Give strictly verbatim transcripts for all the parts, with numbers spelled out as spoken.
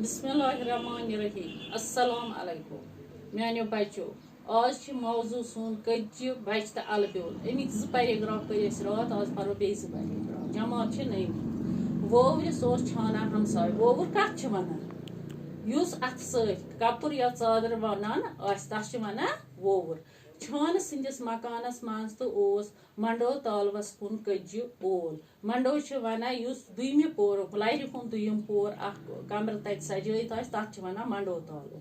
بسم اللہ الرحمن الرحیم۔ السلام علیکم میانیو بچو۔ آز چھِ موضوع سون کٔتجہِ بچہِ تہٕ الہٕ بیول۔ اَمِکۍ زٕ paragraph پٔرۍ اَسہِ راتھ، آز پَرو بیٚیہِ زٕ paragraph۔ جماعت چھِ نٔیمہِ۔ ووورِس اوس چھانان ہمساے۔ وووُر کَتھ چھِ وَنان؟ یُس اَتھٕ سۭتۍ کَپُر یا ژادر وَنان آسہِ، تَس چھِ وَنان وووُر۔ چھانہٕ سٕنٛدِس مکانس منٛز تہٕ اوس منڈو تالوس کُن کٔتجہِ اول۔ منڈو چھِ ونان یُس دوٚیمہِ پورُک، لرِ ہُنٛد دوٚیِم پور، اکھ کمرٕ تتہِ سجٲیِتھ آسہِ، تتھ چھِ ونان منڈو تالو۔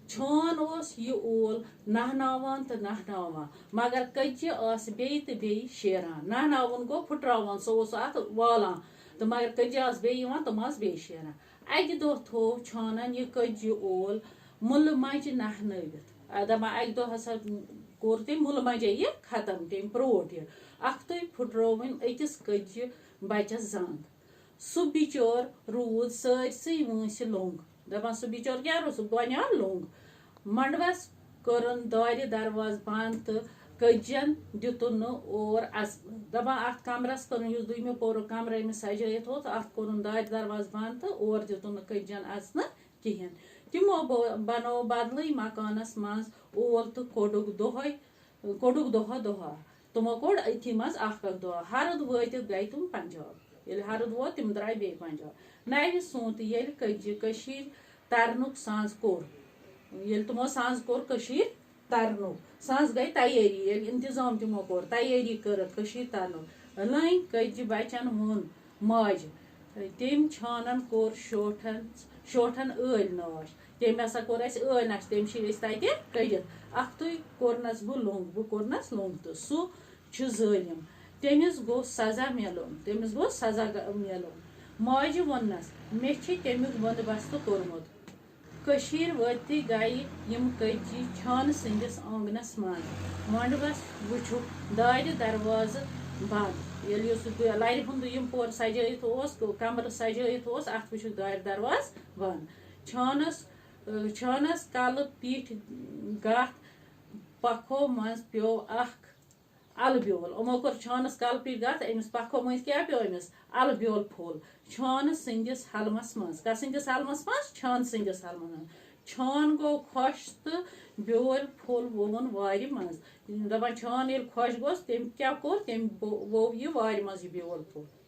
چھان اوس یہِ اول نہناوان تہٕ نہناوان، مگر کٔتجہِ آسہٕ بیٚیہِ تہٕ بیٚیہِ شیران۔ نہناوُن گوٚو پھُٹراوان، سُہ اوس اتھ والان، تہٕ مگر کٔتجہِ آسہٕ بیٚیہِ یِوان، تِم آسہٕ بیٚیہِ شیران۔ اکہِ دۄہ تھوو چھانن یہِ کٔتجہِ اول مُلہٕ مۄنجہِ نہنٲوِتھ۔ آ، دَپان، اَکہِ دۄہ ہسا کوٚر تٔمۍ مُلہٕ مۄنجے یہِ ختم، تٔمۍ پرٛوٹ یہِ۔ اَکھتُے پھُٹرٲوٕن أکِس کٔتجہِ بَچَس زنٛگ۔ سُہ بِچور روٗد سٲرسٕے وٲنٛسہِ لوٚنٛگ۔ دَپان، سُہ بِچور کیٛاہ روٗد؟ سُہ بَنیٛاو لوٚنٛگ۔ منٛڈوَس کوٚرُن دارِ دروازٕ بنٛد تہٕ کٔتجَن دیُتُن نہٕ اور اَژنہٕ۔ دَپان، اَتھ کَمرَس کوٚرُن، یُس دوٚیمہِ پورُک کَمرٕ أمِس سَجٲیِتھ اوس، اَتھ کوٚرُن دارِ دروازٕ بنٛد تہٕ اور دیُتُن نہٕ کٔتجَن اَژنہٕ کِہیٖنۍ۔ تِمو بو-، بنوو بدلٕے مکانس منٛز اول تہٕ کوٚڈُک دۄہے، کوٚڈُک دۄہا دۄہا۔ تِمو کوٚڈ أتھی منٛز اکھ اکھ دۄہ۔ ہرُد وٲتِتھ گٔے تِم پنجاب۔ ییٚلہِ ہرُد ووت، تِم درٛاے بیٚیہِ پنجاب۔ نَوِ سونتہٕ ییٚلہِ کٔتجہِ کٔشیٖرِ ترنُک سنٛز کوٚر، ییٚلہِ تِمو سنٛز کوٚر کٔشیٖرِ ترنُک، سنٛز گٔے تیٲری، ییٚلہِ انتظام تِمو کوٚر، تیٲری کٔرٕکھ کٔشیٖرِ ترنُک، لٔنٛگۍ کٔتجہِ بچن ووٚن ماجہِ۔ تٔمۍ چھانن کوٚر شوٹھن، شوٹھن ٲلۍ ناش۔ تٔمۍ ہسا کوٚر اَسہِ ٲلۍ ناش، تٔمۍ شیٖرۍ أسۍ تَتہِ کٔڑِتھ۔ اَکھتُے کوٚرنَس بہٕ لوٚنٛگ، بہٕ کوٚرنَس لوٚنٛگ تہٕ سُہ چھُ ظٲلِم۔ تٔمِس گوٚو سزا میلُن، تٔمِس گوٚو سزا گ-، میلُن۔ ماجہِ ووٚننَس، مےٚ چھِ تَمیُک بندوبست کوٚرمُت۔ کٔشیٖرِ وٲتتھٕے گٔیہِ یِم کٔتجہِ چھانہٕ سٕنٛدِس آنٛگنس منٛز۔ منٛڈوس وُچھُکھ دارِ دروازٕ بنٛد۔ ییٚلہِ یُس سُہ دُ-، لرِ ہُنٛد دوٚیِم پور سجٲیِتھ اوس، کمرٕ سجٲیِتھ اوس، اتھ وُچھُکھ دارِ دروازٕ بنٛد۔ چھانس، چھانس کلہٕ پیٖٹھۍ گتھ پکھو منٛز پیوٚو اکھ الہٕ بیول۔ یِمو کوٚر چھانس کلہٕ پیٖٹھۍ گتھ، أمِس پکھو مٔنٛزۍ کیٛاہ پیوٚو أمِس؟ الہٕ بیول پھوٚل چھانہٕ سٕنٛدِس حلمس منٛز۔ کس سٕنٛدِس حلمس منٛز؟ چھانہٕ سٕنٛدِس حلمس منٛز۔ چھان گوٚو خۄش تہٕ بیول پھوٚل ووٚوُن وارِ منٛز۔ دپان چھان ییٚلہِ خۄش گوٚژھ، تٔمۍ کیٛاہ کوٚر؟ تٔمۍ بو-، ووٚو یہِ وارِ منٛز یہِ بیول پھوٚل۔